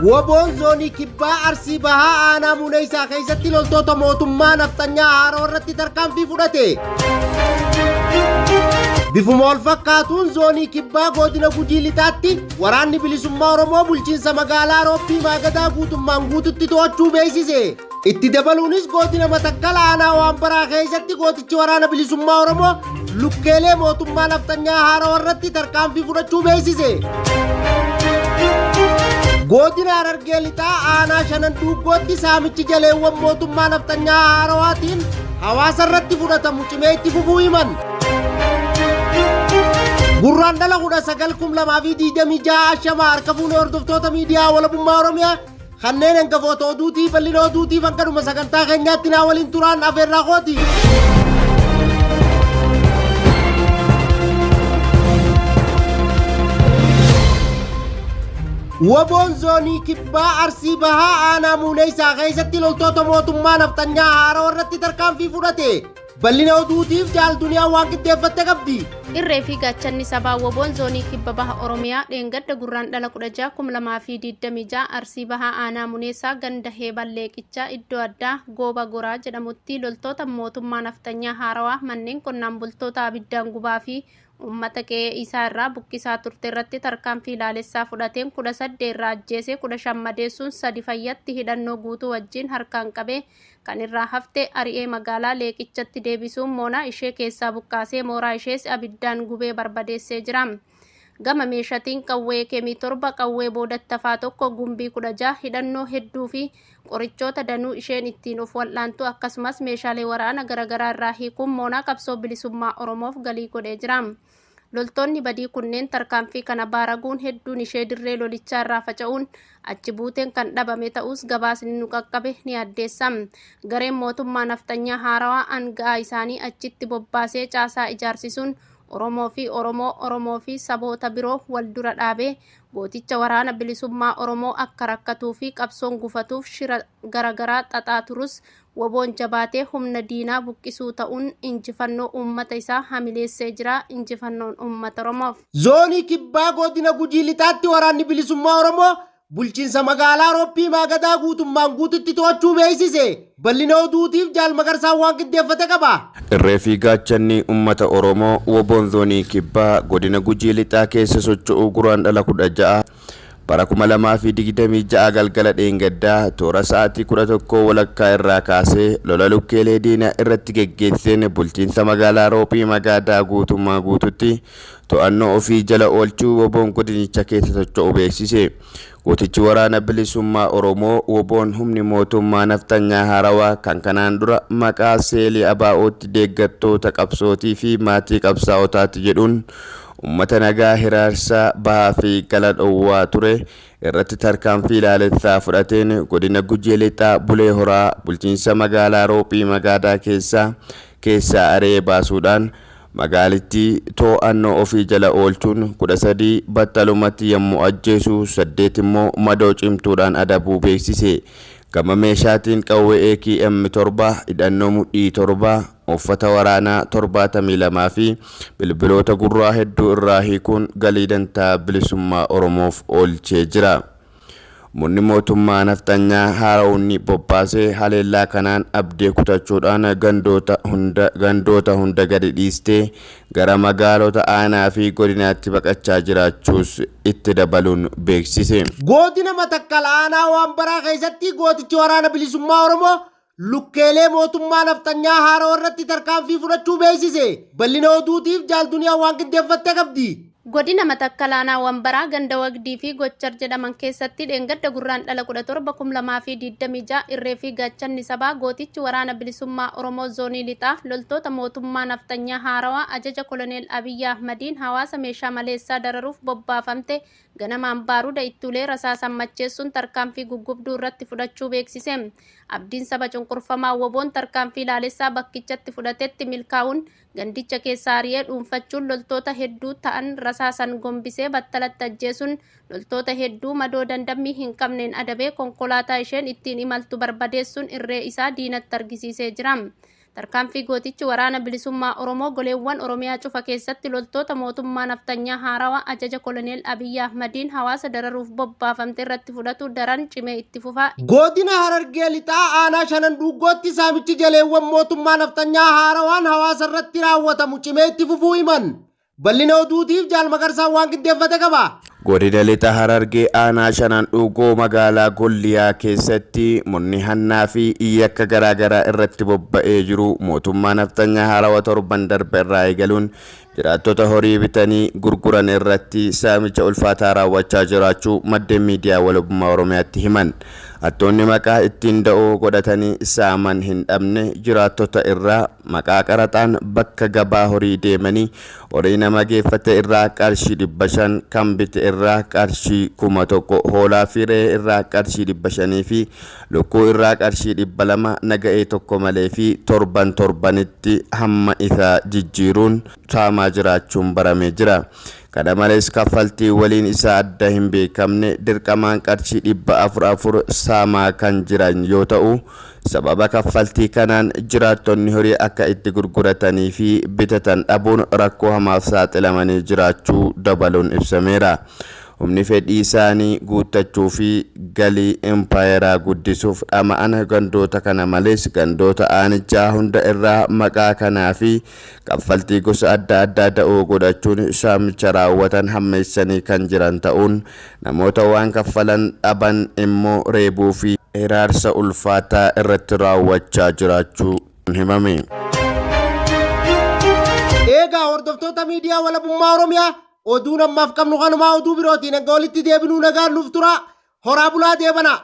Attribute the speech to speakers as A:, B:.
A: Woboon zoonii kibbaa Arsii Bahaa aanaa Muneessaa keessatti loltoota mootummaa nafxanyaa haaroo irratti tarkaanfii fudhate. Bifuma wal fakkaatuun zoonii kibbaa godina Gujii Lixaatti waraanni bilisummaa Oromoo bulchiinsa magaalaa Roobbii Maagadaa guutummaan guututti to'achuu beeksise. Itti dabaluunis godina Matakkal aanaa Waanbaraa keessatti gootichi waraana bilisummaa Oromoo lukkeelee mootummaa nafxanyaa haaroo irratti tarkaanfii fudhachuu beeksise. Godina Harargee Lixaa aanaa shanan duuggootti saamichi jaleewwan mootummaa nafxanyaa haarawaatiin hawaasa irratti fudhatamu cimee itti fufuu himan. Gurraandhala 19,2026 ashamaa harka fuune hordoftoota miidiyaa walabummaa Oromiyaa kanneen hangafoota oduutii bal'ina oduutiif hanqadhuma sagantaa keenyaatti naa waliin turaan afeerraa kooti. Woboon zoonii kibbaa Arsii Bahaa aanaa Muuneessaa keessatti loltoota mootummaa nafxanyaa haaroo irratti tarkaanfii fudhate. Bal'ina oduutiif jaal duniyaa waan qindeeffatte qabdi.
B: Irree fi gaachanni sabaa Woboon zoonii kibba baha Oromiyaa dheengadda Gurraandhala 16,2026 Arsii Bahaa aanaa Muneessaa ganda Heeban Leeqichaa iddoo addaa Gooba Goraa jedhamutti loltoota mootummaa nafxanyaa haarawaa manneen qonnaan bultoota abiddaan gubaa fi uummata qe'ee isaa irraa buqqisaa turte irratti tarkaanfii laalessaa fudhateen 18 irraa ajjeesee 15 madeessuun 3 fayyatti hidhannoo guutuu wajjin harkaan qabee kan irraa hafte ari'ee magaalaa Leeqichatti deebisuun moonaa ishee keessaa buqqaasee mooraa ishees abiddaan gubee barbadeessee jira. Gama meeshatiin qawwee kemii 7, qawwee boodattafaa 1, gumbii 16, hidhannoo hedduu fi qorichoota danuu isheen ittiin of wal'aantu akkasumas meeshaalee waraana garaagaraa irraa hiikuun moonaa qabsoo bilisummaa Oromoof galii godhee jira. Loltoonni badii kunneen tarkaanfii kana baaraguun hedduun ishee dirree lolichaa irraa faca'uun achi buuteen kan dhabame ta'us gabaasni nu qaqqabe ni addeessa. Gareen mootummaa nafxanyaa haarawaa aanga'aa isaanii achitti bobbaasee caasaa ijaarsisuun Oromoo fi Oromoo, Oromoo fi saboota biroo wal dura dhaabee gooticha waraana bilisummaa Oromoo akka rakkatuu fi qabsoon gufatuuf shira garaagaraa xaxaa turus Woboon jabaatee humna diinaa buqqisuu ta'uun injifannoo uummata isaa hamileessee jira. Injifannoon uummata Oromoof.
A: Zoonii Kibbaa Godina Gujii Lixaatti waraanni bilisummaa Oromoo bulchiinsa magaalaa Roobbii Maagadaa guutummaan guututti to'achuu beeksise. Bal'ina oduutiif Jaal Magarsaan waan qindeeffate qaba.
C: Irree fi gaachanni uummata Oromoo Woboon Zoonii Kibbaa Godina Gujii Lixaa keessa socho'uu Guraandhala 16 bara 2026 galgala dheengaddaa toora sa'aatii 11:30 irraa kaasee lola lukkeelee diinaa irratti geggeesseen bulchiinsa magaalaa Roophii Magaadaa guutummaa guututti to'annoo ofii jala oolchuu Woboon godinicha keessa socho'u beeksise. Gootichi waraana bilisummaa Oromoo Woboon humni mootummaa nafxanyaa haarawaa kan kanaan dura maqaa seelii ABO'tti deeggartoota qabsootii fi maatii qabsaa'otaati jedhuun uummata nagaa hiraarsaa bahaa fi gala dhowwaa ture irratti tarkaanfii laalessaa fudhateen godina Gujii Lixaa Bulee Horaa bulchiinsa magaalaa Roophii Magaadaa keessaa ari'ee baasuudhaan magaalittii to'annoo ofii jala oolchuun 13 battalumatti yommuu ajjeesu 8 immoo madoo cimtuudhaan adabuu beeksise. Gama meeshaatiin qawwee AKM 7, hidhannoo mudhii 7, uffata waraanaa 72 fi bilbiloota gurraa hedduu irraa hiikuun galii dantaa bilisummaa Oromoof oolchee jira. Murni mootummaa nafxanyaa haara'uun bobbaasee haleellaa kanaan abdii kutachuudhaan gandoota hunda gadi dhiistee gara magaalota aanaa fi godinaatti baqachaa jiraachuus itti dabaluun beeksise.
A: Godina Matakkal aanaa Waanbaraa keessatti gootichi waraana bilisummaa Oromoo lukkeelee mootummaa nafxanyaa haaroo irratti tarkaanfii fudhachuu beeksise. Bal'ina oduutiif jaal duniyaa waan qindeeffatte qabdi.
B: Godina Matakkal aanaa Wambaraa ganda Wagdii fi Gochar jedhaman keessatti dheengadda Gurraandhala 17,2026 irree fi gaachanni sabaa gootichi waraana bilisummaa Oromoo zoonii lixaa loltoota mootummaa nafxanyaa haarawaa ajaja koloneel Abiyyi Ahmadiin hawaasa meeshaa maleessaa dararuuf bobbaafamte ganamaan baaruda ittuulee rasaasan macheessuun tarkaanfii guggubduu irratti fudhachuu beeksise. Abdiin saba cunqurfamaa Woboon tarkaanfii laalessaa bakkichatti fudhatetti milkaa'uun gandicha keessaa ari'ee dhuunfachuun loltoota hedduu ta'an rasaasan gombisee battalatti ajjeesuun loltoota hedduu madoo dandammii hin qabneen adabee konkolaataa isheen ittiin imaltu barbadeessuun irree isaa diinatti argisiisee jira. Tarkaanfii gootichi Waraana Bilisummaa Oromoo goleewwan Oromiyaa cufa keessatti loltoota mootummaa nafxanyaa haarawa ajaja Koloneel Abiyyi Ahmadiin hawaasa dararuuf bobbaafamte irratti fudhatu daran cimee itti fufa.
A: Godina Harargee Lixaa Aanaa Shanan Dhuuggootti saamichi jaleewwan mootummaa nafxanyaa haarawaan hawaasa irratti raawwatamu cimee itti fufuu himan. Bal'ina oduutiif Jaal Magarsaan waan qindeeffate qaba.
C: Godina Lixa Harargee Aanaa Shanan Dhuugoo magaalaa Golliyaa keessatti murni hannaa fi yakka garaagaraa irratti bobba'ee jiru mootummaa nafxanyaa haarawa torban darbe irraa eegaluun jiraattota horii bitanii gurguran irratti saamicha ulfaataa raawwachaa jiraachuu maddeen miidiyaa walabummaa Oromiyaatti himan. Hattoonni maqaa ittiin da'oo godhatanii saaman hin dhabne jiraattota irraa maqaa qaraxaan bakka gabaa horii deemanii horii nama geeffate irraa qarshii 500, kan bite irraa qarshii 1000, hoolaa fi re'ee irraa qarshii 500 fi lukkuu irraa qarshii 200 naga'ee tokko malee fi torban torbanitti hamma isaa jijjiiruun saamaa jiraachuun baramee jira. Kana malees kaffaltii waliin isaa adda hin beekamne dirqamaan qarshii 400 4 saamaa kan jiran yoo ta'u, sababa kaffaltii kanaan jiraattonni horii akka itti gurguratanii fi bitatan dhabuun rakkoo hamaaf saaxilamanii jiraachuu dabaluun ibsameera. Humni fedhii isaanii guuttachuu fi galii impaayeraa guddisuuf dhama'an gandoota kana malees gandoota aanichaa hunda irraa maqaa kanaa fi kaffaltii gosa adda addaa da'oo godhachuun saamicha raawwatan hammeessanii kan jiran ta'uun namoota waan kaffalan dhaban immoo reebuu fi hiraarsa ulfaataa irratti raawwachaa jiraachuu himame.
A: Eegaa hordoftoota miidiyaa walabummaa Oromiyaa, oduun ammaaf qabnu kanumaa. Oduu birootiin hanga walitti deebinuu nagaan nuuf tura. Horaa bulaa deebanaa.